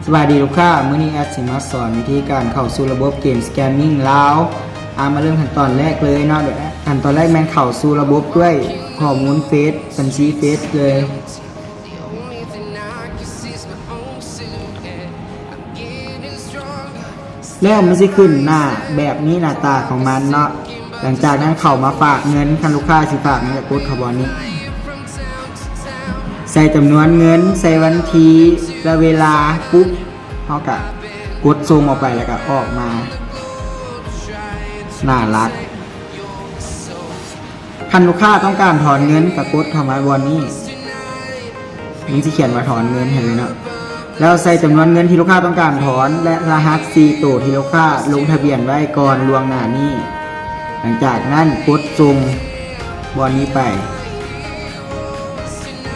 ສະບາຍດີລູກຄ້າ, ມື້ນີ້ແອັດຊິມາສອນວິທີການເຂົ້າສູ່ລະບົບເກມສະແກມມິງລາວ. ອາ ມາເລີ່ມຂັ້ນຕອນແລກເລີຍເນາະ. ຂັ້ນຕອນແລກແມ່ນເຂົ້າສູ່ລະບົບດ້ວຍຂໍ້ມູນເຟສ, ບັນຊີເຟສເລີຍ. ແລ້ວມັນຊິຂຶ້ນໜ້າແບບນີ້, ໜ້າຕາຂອງມັນເນາະ. ຫຼັງຈາກນັ້ນເຂົ້າມາຝາກເງິນ, ຄັນລູກຄ້າຊິຝາກເງິນກໍກົດເຂົ້າບ່ອນນີ້, ໃສ່ຈຳນວນເງິນ, ໃສ່ວັນທີ ແລະ ເວລາປຸບ, ເຮົາກະກົດສົ່ງອອກໄປ ແລ້ວກະອອກມາໜ້າຫຼັກ. ຄັນລູກຄ້າຕ້ອງການຖອນເງິນກໍກົດເຂົ້າມາບ່ອນນີ້, ມັນຊິຂຽນວ່າຖອນເງິນໃຫ້ເລີຍເນາະ. ແລ້ວໃສ່ຈຳນວນເງິນທີ່ລູກຄ້າຕ້ອງການຖອນ ແລະ ລະຫັດສີ່ໂຕທີ່ລູກຄ້າລົງທະບຽນໄວ້ກ່ອນລ່ວງໜ້ານີ້. ຫຼັງຈາກນັ້ນກົດສົ່ງບ່ອນນີ້ໄປ.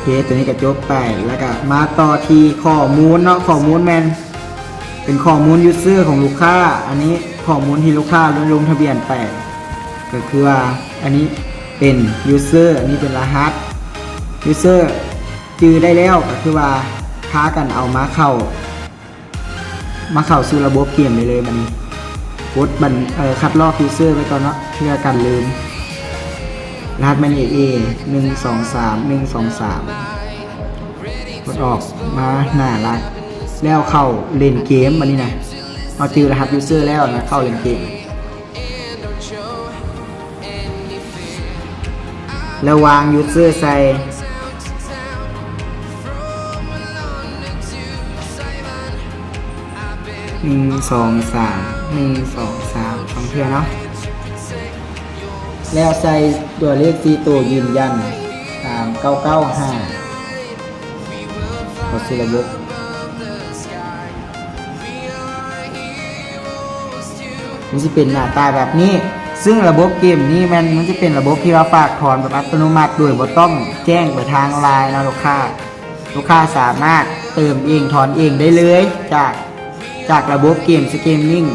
ໂອເຄ, ຕົວນີ້ກໍຈົບໄປ. ແລ້ວກໍມາຕໍ່ທີ່ຂໍ້ມູນເນາະ, ຂໍ້ມູນແມ່ນເປັນຂໍ້ມູນຢູເຊີຂອງລູກຄ້າ. ອັນນີ້ຂໍ້ມູນທີ່ລູກຄ້າໄດ້ລົງທະບຽນໄປ, ກໍຄືວ່າອັນນີ້ເປັນຢູເຊີ, ອັນນີ້ເປັນລະຫັດ. ຢູເຊີຈື່ໄດ້ແລ້ວ ກໍຄືວ່າພາກັນເອົາມາເຂົ້າ ມາເຂົ້າສູ່ລະບົບເກມໄດ້ເລີຍ. ບັດນີ້ກົດບັນ ເອີ ຄັດລອກຢູເຊີໄວ້ກ່ອນເນາະ ເພື່ອກັນລືມ. ລະຫັດແມ່ນ ເອ ເອ ໜຶ່ງ ສອງ ສາມ ໜຶ່ງ ສອງ ສາມ. ກົດອອກມາໜ້າຫຼັກ ແລ້ວເຂົ້າຫຼິ້ນເກມ. ບັດນີ້ນະ ເຮົາຈື່ລະຫັດຢູເຊີແລ້ວນະ, ເຂົ້າຫຼິ້ນເກມ ແລ້ວວາງຢູເຊີໃສ່ ໜຶ່ງ ສອງ ສາມ ໜຶ່ງ ສອງ ສາມ ສອງເທື່ອເນາະ. ແລ້ວໃສ່ຕົວເລກສີ່ໂຕຢືນຢັນ ສາມເກົ້າເກົ້າຫ້າ ເຂົ້າສູ່ລະບົບ. ມັນຊິເປັນໜ້າຕາແບບນີ້. ຊຶ່ງລະບົບເກມນີ້ແມ່ນ ມັນຈະເປັນລະບົບທີ່ວ່າຝາກຖອນແບບອັດຕະໂນມັດ ໂດຍບໍ່ຕ້ອງແຈ້ງໄປທາງລາຍນະລູກຄ້າ. ລູກຄ້າສາມາດເຕີມເອງ ຖອນເອງໄດ້ເລີຍ ຈາກ ຈາກລະບົບເກມສະແກມມິງ